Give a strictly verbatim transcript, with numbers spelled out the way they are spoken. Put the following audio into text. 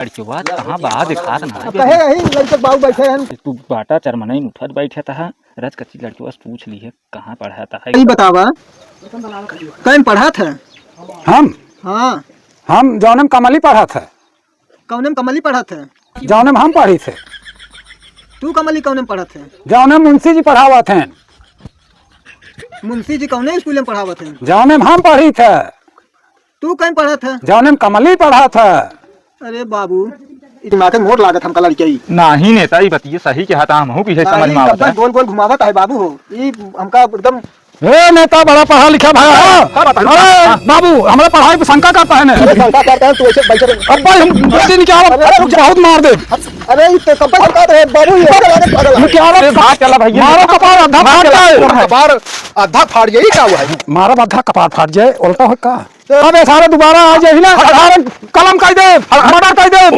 लड़किवा कहाँ बा, दिखात ना। अब कहे रही लड़के बाबू बैठे हैं। तू बाटा चरमनई उठत बैठे तहा, रच कच्ची लड़किवा से पूछ ली है, कहाँ पढ़त है? ई बतावा, कौन पढ़त है? हम? हाँ। हम जौने में कमली पढ़त है। कौने में कमली पढ़त है? जौने में हम पढ़ी थे। तू कमली कौने में पढ़त है? जौने में मुंशी जी पढ़ावत हैं। मुंशी जी कौने स्कूल में पढ़ावत हैं? जौने में हम पढ़ी थे। तू कहीं पढ़त है? जौने में कमली पढ़त है। अरे बाबू, ई दिमाग में मोर लागत हमका लड़के ई। नाही नेता, ई बतिये सही कहत है, हमहू पीछे समझ में आवत है। गोल गोल घुमावत है बाबू हो, ई हमका एकदम। ए नेता, बड़ा पढ़ा लिखा भाई है। का बताई? अरे बाबू, हमरा पढ़ाई पे शंका करता है ने। अरे शंका करता है, तू ऐसे बैठे रह। अब भाई हम गलती नहीं किया, अरे रुक जा। बहुत मार दे। अरे ई तो कब तक कहत है बाबू, ये ऐसे लागत पागल है। क्या बात? अरे भाग चला भैया। मारो कपार आधा फाट जाए। कपार आधा फाट जाए, ई का हुआ है? मारो आधा कपार फाट जाए, उल्टा हो का? अबे सारे दोबारा आ जाए ना, सारे कलम कह दे, मर्डर कह दे।